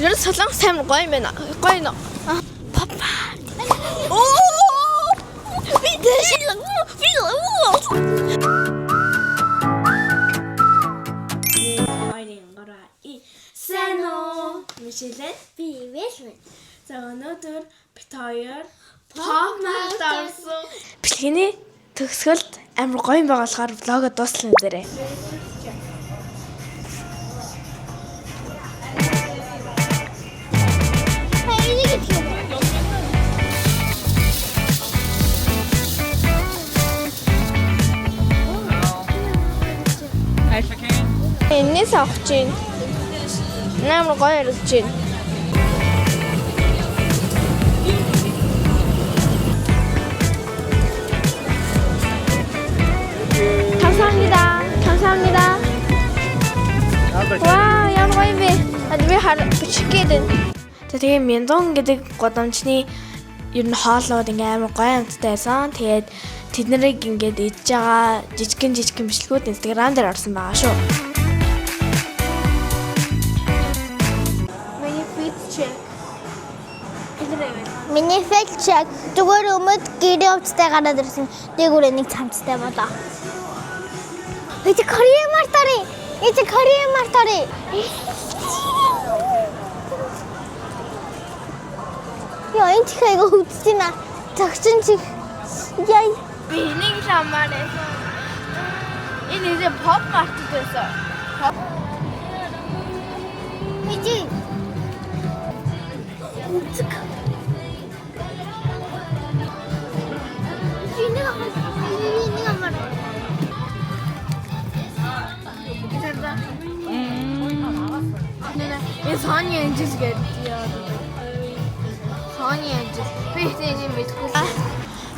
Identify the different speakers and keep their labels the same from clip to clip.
Speaker 1: Ер нь солонгос амар гоё юм байна. Гоё нөө. Папа. Оо! Би дэшил. Би Сайн уу? Мишель.
Speaker 2: Би Ивэлмэн.
Speaker 1: За, өнөөдөр бит хоёр Pop Mart орсон. Бичлэгийн төгсгөлд амар гоё юм байгаа болохоор vlog оо дуслан үзээрэй.
Speaker 2: Энийг хэлэх юм.
Speaker 1: Энэс авах чинь. Амар гоё харагдаж байна. 감사합니다. 감사합니다. Вау, ямар гоё юм бэ? А би хар бичих гээд байна. За, тэгээ Мянзон гэдэг гудамжны ер нь хоолнууд ингээ амар гоё амттай байсан. Тэгээд тэд нарыг ингээд идж байгаа жижигэн жижигэн бичлэгүүд Instagram дээр орсон байгаа шүү. Миний fit check.
Speaker 2: Миний fit check зүгээр өмд гэрээ увцтай гараад ирсэн. Дээгүүрээ нэг цамцтай болоо. Эти Korea Mart орё. Эти Korea Mart орё. Яа, энэ чих айгу хөвдөж байна. Зогсон чих. Яа.
Speaker 1: Би энийг л амаар байсан. Энэ нэрээ Pop Mart байсан.
Speaker 2: Эти. Үцэг. Энийг амар. Энийг амар.
Speaker 1: Энэ Sony Angels гэдэг яа. Sony Angels. Би энийг мэдэхгүй.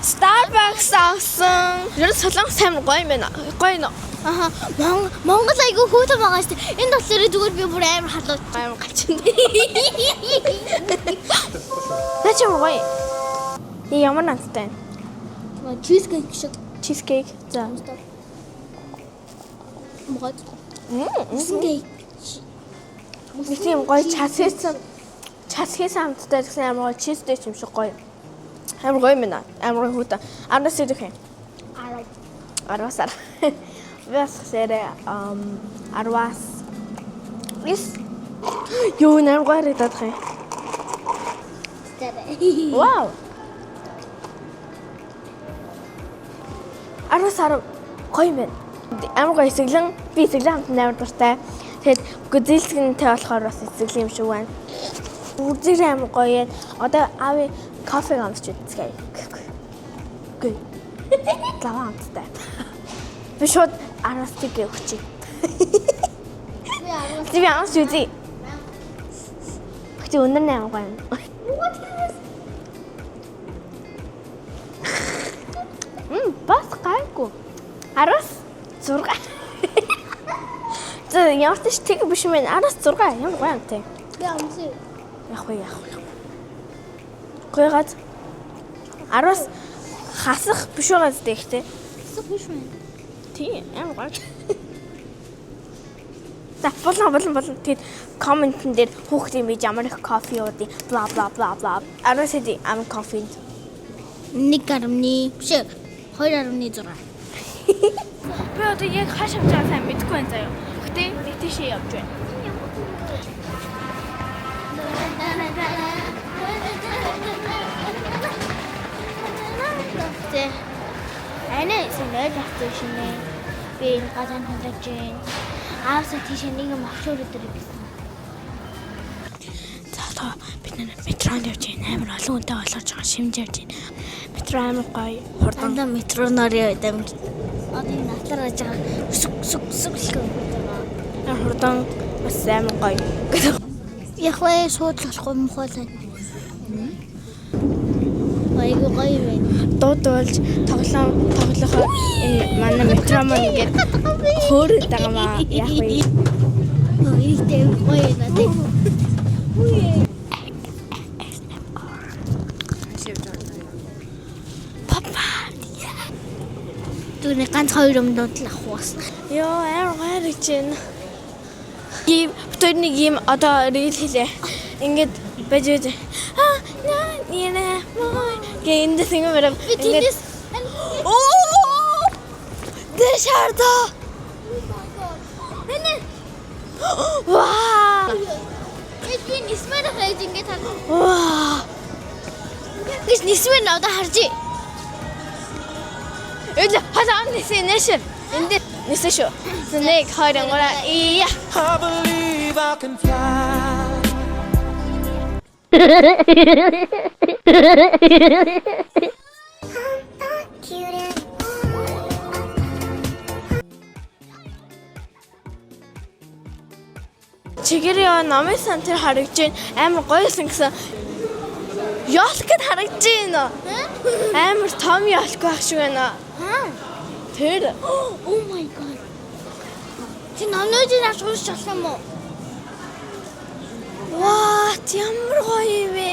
Speaker 1: Starbucks авсан. Ер нь солонгос амар гоё юм байна. Гоё нөө.
Speaker 2: Аха, Монгол айгүй хүүтэн байгаа шүү дээ. Энэ болохоор зүгээр би бүр амар халуу.
Speaker 1: Амар галчин. Наа чи гоё. Ни ямар надтай вэ?
Speaker 2: Cheesecake шиг.
Speaker 1: Cheesecake. За.
Speaker 2: Могод. Мөсөн кейк.
Speaker 1: Нэг тийм гоё час хийсэн. Час хийсэн амттай гэсэн амар гоё cheese-тэй юм шиг гоё. Амар гоё юм байна. Амар гоё хүүтэн. 10-аас идэх юм.
Speaker 2: 10.
Speaker 1: 10-аас 10. Би бас сэрэ 10-аас 9. Юу нэр гоё харагдаад байгаа юм. Вау. 10-аас 10 гоё юм байна. Амар гоё эсэглэн, би эсэглэн хамт амар дуртай. Тэгээд гүзэлцгэнтэй болохоор бас эсэглэн юм шиг байна. Үзэр амар гоё юм. Одоо ави кофег амсч үзье. Гүй. Лава амттай. Би шууд 10-аас 1 өгчий.
Speaker 2: Би 10.
Speaker 1: Би амсч үзье. Гэтэ өндөр нь амар гоё юм. Бас гайгүй. 10-аас 6. За, ямар ч тэг биш юм байна. 10-аас 6 ямар гоё амтай.
Speaker 2: Би амсаа.
Speaker 1: Яг вэ, яг вэ. Гоё газ. 10-аас хасах биш байгаа зү ихтэй.
Speaker 2: Хэсэг биш мэн.
Speaker 1: Тийм, амар гоё. За, болон болон болон. Тэгээд комментэн дээр хүүхдийн би ямар их кофе уудын бла бла бла бла. 10-аас хэдий ам кофе.
Speaker 2: 1.1 биш 2.6.
Speaker 1: Би одоо яг хааш явж байгаа сайн мэдэхгүй байна заяа. Гэтэ нэг тийшээ явж байна.
Speaker 2: Тэ. Ана сэнэл авсан шинэ. Би энэ газар хандаж байна. Аавсаа тийш нэг юм авч өрөөдөр гэсэн.
Speaker 1: За, одоо бид нэр метронд явж байна. Амар олон хүнтэй олгож байгаа шимж явж байна. Метро амар гоё хурдан.
Speaker 2: Дандаа метроноор явдаг. Одоо энэ натлаар яаж байгаа. Сүг сүг сүг л гэх байгаа.
Speaker 1: Амар хурдан бас амар гоё.
Speaker 2: Яг вэ суудлах болохгүй мухайлаа. Айгу гоё юм байна.
Speaker 1: Дуудуулж тоглоом тоглохоор энэ манай метро маань ингээд хөөрөд байгаа маа. Яг вэ.
Speaker 2: Ийхтэй гоё юм байна тий.
Speaker 1: Папа.
Speaker 2: Түүний ганц хоёр юм дууд л авах бас.
Speaker 1: Йоо, амар гоё харагдаж байна. Ийм битэр нэг ийм одоо reel хийлээ. Ингээд байж байж. Аа наа нэ мой. Гэ эндээс ингэ мөрөм.
Speaker 2: Би тэндээс
Speaker 1: Оо! Дэшарда.
Speaker 2: Нэ.
Speaker 1: Ваа!
Speaker 2: Би нисмээр хайж ингээд харна.
Speaker 1: Ваа!
Speaker 2: Гэж нисмээр одоо харж.
Speaker 1: Үл хала ам нисэн нэшэр. Энд нисэн шүү. 1 2 3 ия.
Speaker 3: I believe I can fly.
Speaker 1: Чигэрийн яа номын сан тэр харагдаж байна. Амар гоёсэн гэсэн. Ёлкд харагдаж байна. Амар том ёлк байх шиг байна.
Speaker 2: Аа.
Speaker 1: Тэр
Speaker 2: Oh my god. Чи номнуудыг авч уншиж болох юм уу?
Speaker 1: ваа ямар гоё юм бэ?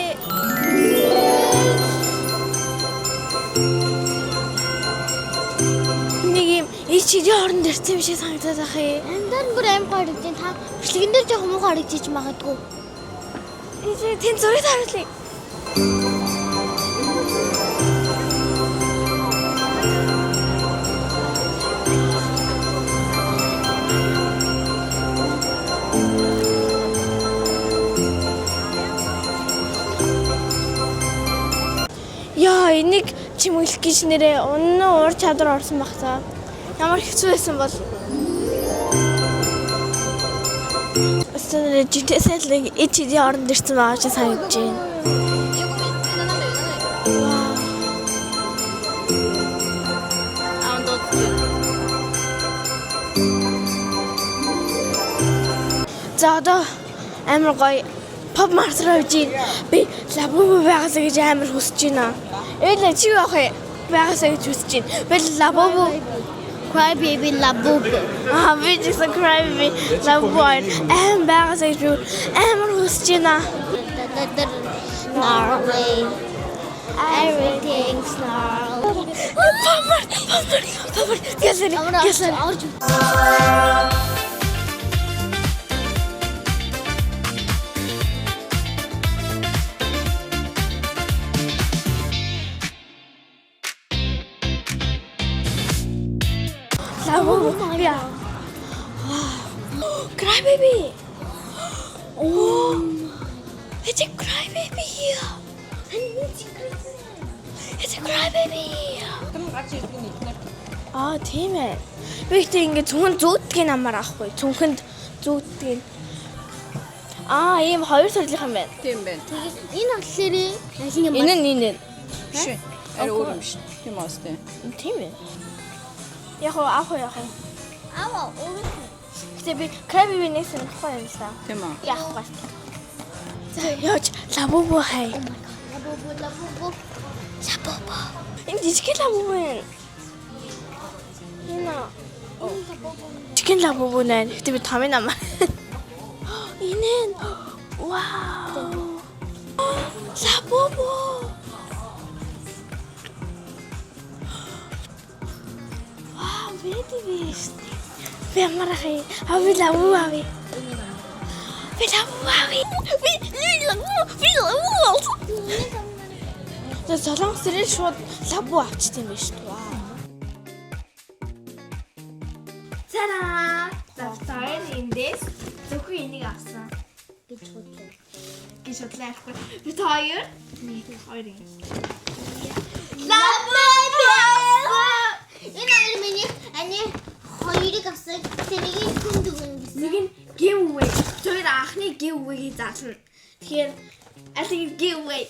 Speaker 1: Нэг юм ичидийн хооронд ирсэн юм шиг санагдаад байх юм.
Speaker 2: Андаар бүр аим гоё харагдаж байна. Та бичлэгэн дээр жоохон муухай харагдаж магадгүй.
Speaker 1: Ичи тэн зургийг харуулъя. Яа, энийг чимэглэх гэж нэрээ үнэн уур чадвар орсон баг та. Ямар хэцүү байсан бол. Өстө нэрээ жинхэнэ л нэг ичидийн оронд ирсэн байгаа шиг санагдаж байна. За одоо амар гоё Pop Mart руу явж байна. Би Labubu байгаасаа гэж амар хүсэж байна. Ээл чи юу авах вэ? Байгаасаа гэж хүсэж байна. Би Labubu
Speaker 2: Cry baby labubu.
Speaker 1: Аа би ч гэсэн Cry Baby Labubu аим байгаасаа гэж би амар хүсэж байна.
Speaker 2: Gnarly. Everything's gnarly.
Speaker 1: Pop Mart, Pop Mart, Pop Mart. Ясэр, ясэр.
Speaker 2: Орж
Speaker 1: Labubu. Яа. Cry Baby. Oh. It's a Cry Baby here. It's a Cry Baby. Аа тийм ээ. Би ихтэй ингээд цүнхэн зүүддгийг амар авахгүй. Цүнхэнд зүүддгийг. Аа ийм хоёр төрлийнх юм байна.
Speaker 4: Тийм байна.
Speaker 2: Энэ болохоор аль юм
Speaker 1: Энэ нь энэ нь.
Speaker 4: Биш ээ. Арай өөр юм шүү. Тийм аа сте.
Speaker 1: Тийм ээ. Яг уу авах уу яг уу.
Speaker 2: Аваа өөр.
Speaker 1: Гэтэ би Cry Baby нэг сонирхолтой юм л та.
Speaker 4: Тийм аа.
Speaker 1: Яахгүй. За явж Labubu хай.
Speaker 2: Labubu labubu. Labubu.
Speaker 1: Энэ жижиг Labubu юм. Энэ жижиг Labubu нэ. Гэтэ би томын намаа. Энэ нь. Вау. Labubu. Вау, бэди биш. Би амар хай. А би Labubu ави. Би Labubu ави. Би Labubu. Би Labubu. Тэгээ солонгос ирэл шууд лабу авчт юм байна шүү дээ. Вау. Цараа! Завтаар эндээс зөвхөн энийг авсан
Speaker 2: гэж бодлоо.
Speaker 1: гэж бодлоо ярихгүй. Бид хоёр нэг хоёр юм.
Speaker 2: Labubu. Энэ хоёр миний ани хоёрыг авсан. Тэрийг хүн дүгнэ гэсэн.
Speaker 1: Нэг нь giveaway. Хоёр анхны giveaway-ийг заална. Тэгэхээр аль нэг giveaway.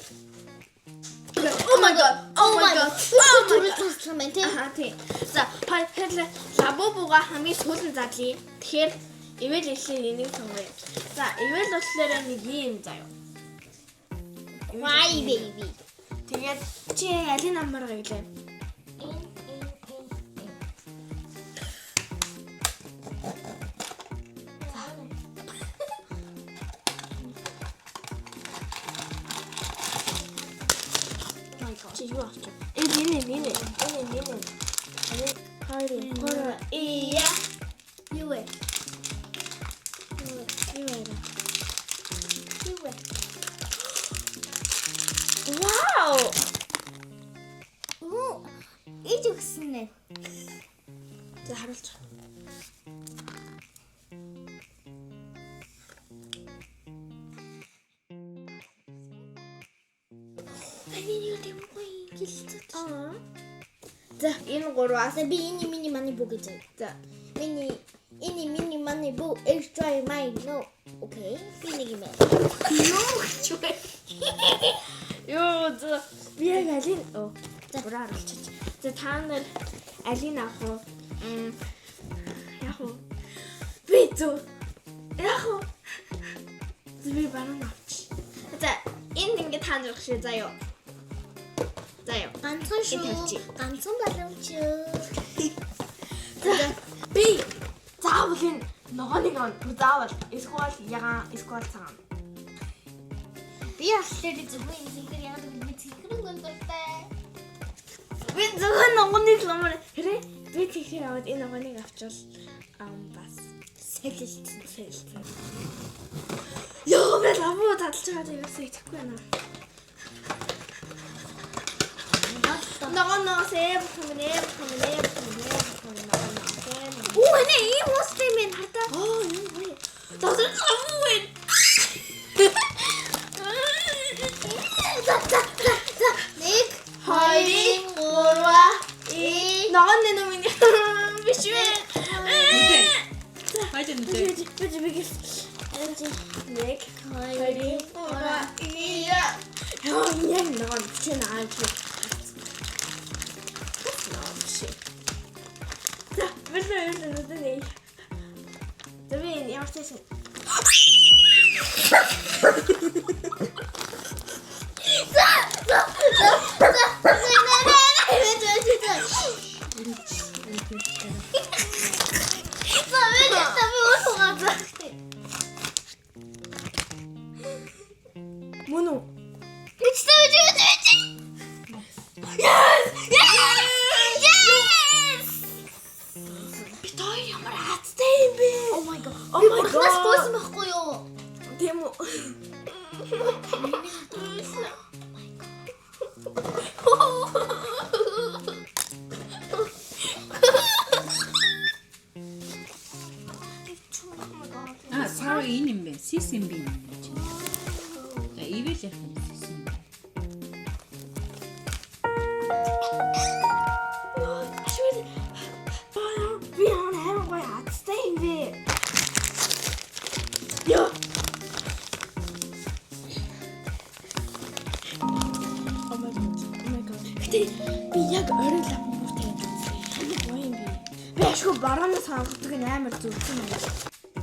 Speaker 1: Oh my god. Oh my god. Oh my
Speaker 2: Түрүү
Speaker 1: god.
Speaker 2: туслах юм байна тийм.
Speaker 1: Аа тийм. За хоёр лабубуга хамгийн сүүлд нь задлаа. Тэгэхээр ивэл эхлээд энийг сонгоё. За ивэл болохоор нэг юм заяа.
Speaker 2: Cry baby.
Speaker 1: Тэгээд чи алийг намар гэглээ. Чи юу авчих? Э энэ энэ энэ энэ энэ. Хоёр гурав ия.
Speaker 2: Юу вэ?
Speaker 1: Юу вэ?
Speaker 2: Юу вэ?
Speaker 1: Вау!
Speaker 2: Үу. Ич өгсөн нэ.
Speaker 1: За харуулж.
Speaker 2: Миний нэг тийм гоё гэлцээд.
Speaker 1: Аа. За энэ гурваас
Speaker 2: За би энэ миний мани бүү гэж.
Speaker 1: за
Speaker 2: Миний энэ миний мани бүү extra my no. Okay. Би нэг юм.
Speaker 1: юу гэж вэ? Йоо за би яг алин оо за буруу харуулчих. За та нар алийг авах уу? Мм яг уу. Би зөв. Яг уу. За би баруун авч. За энд ингэ та нар шиг заяа. Заяа.
Speaker 2: Ганцхан шүү.
Speaker 1: Энэ тавьчих.
Speaker 2: Ганцхан боломж.
Speaker 1: За би заавал энэ ногооныг авна. Заавал эсвэл ягаан эсвэл цагаан.
Speaker 2: Би болохоор зөвхөн энэ зинхэр яг л би зинхэр гондортой.
Speaker 1: Би зөвхөн ногооныг л амар хэрэг би тэгэхээр аваад энэ ногооныг авчвал бас
Speaker 2: Сэлэлтсэн.
Speaker 1: сэлэлцэн. Йоо би лавуу таталж байгаа юм ерөөсөө итгэхгүй байна. Ногоон ногоосээ бүх юм нэ бүх юм нэ бүх юм нэ бүх юм ногоон ногоосээ.
Speaker 2: Үу нэ ийм уустай юм байна хартаа.
Speaker 1: Оо юм гоё. Дотор нь лавуу байна.
Speaker 2: За за за за. 1
Speaker 1: 2
Speaker 2: 3 2
Speaker 1: Ногоон нэ нүм биш вэ?
Speaker 4: Хайж нүдэ.
Speaker 1: Би би би нэг
Speaker 2: 2
Speaker 1: 2 3 Яа, яг ногоон чи наач. Ногоон чи. За, бэлэн бэлэн нүдэ нэ. За би энэ ямар ч байсан.
Speaker 2: За за за за нэ нэ нэ нэ нэ За би та би уусгаа заагтай.
Speaker 1: Мөн үү?
Speaker 2: Бичсэн бичсэн бичсэн. Yes! Yes! Yes!
Speaker 1: Би тоо ямар хацтай юм бэ?
Speaker 2: Oh my god.
Speaker 1: Oh
Speaker 2: Би
Speaker 1: my
Speaker 2: бурхнаас
Speaker 1: god.
Speaker 2: гуйсан байхгүй юу?
Speaker 1: Тийм үү?
Speaker 4: Аа, sorry энэ юм бэ. Сис юм би юм чи. За, ивэл яах юм сис юм.
Speaker 1: Ашгүй. Би ямар амар гоё хацтай юм бэ? Йоо. Oh my god. Oh my god. Гэтэ би яг орой лавмуутай. Амар гоё юм бэ. Би ашгүй бараанаас сонгодог нь амар зүвсэн юм.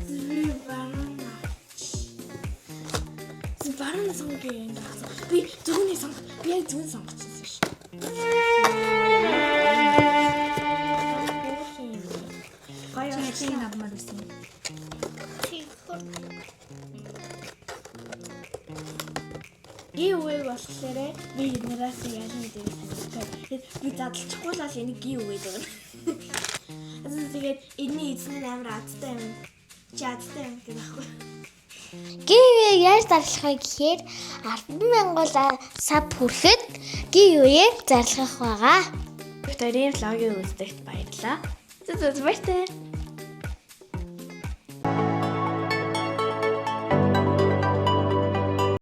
Speaker 1: Би бараан авч. Би бараанаас сонгох юм даа. Би зөвхөн сонгох. Би яг зөвхөн сонгочихсон ш. Гоё
Speaker 4: Чи алийг авмаар байсан юм?
Speaker 1: Giveaway болохоор би нараас ялан гэдэг санагдав. Тэгээд би задлчихгүй л бол энийг giveaway гэдэг. Тэгээд энэний эзэн нь амар азтай юм. Чи азтай юм гэдэг байхгүй.
Speaker 2: Giveaway яаж зарлах вэ гэхээр 10,000 гол сав хүрэхэд giveaway зарлах байгаа.
Speaker 1: Викторийн влогийг үздэхт баярлалаа. Зүг зүг баяртай.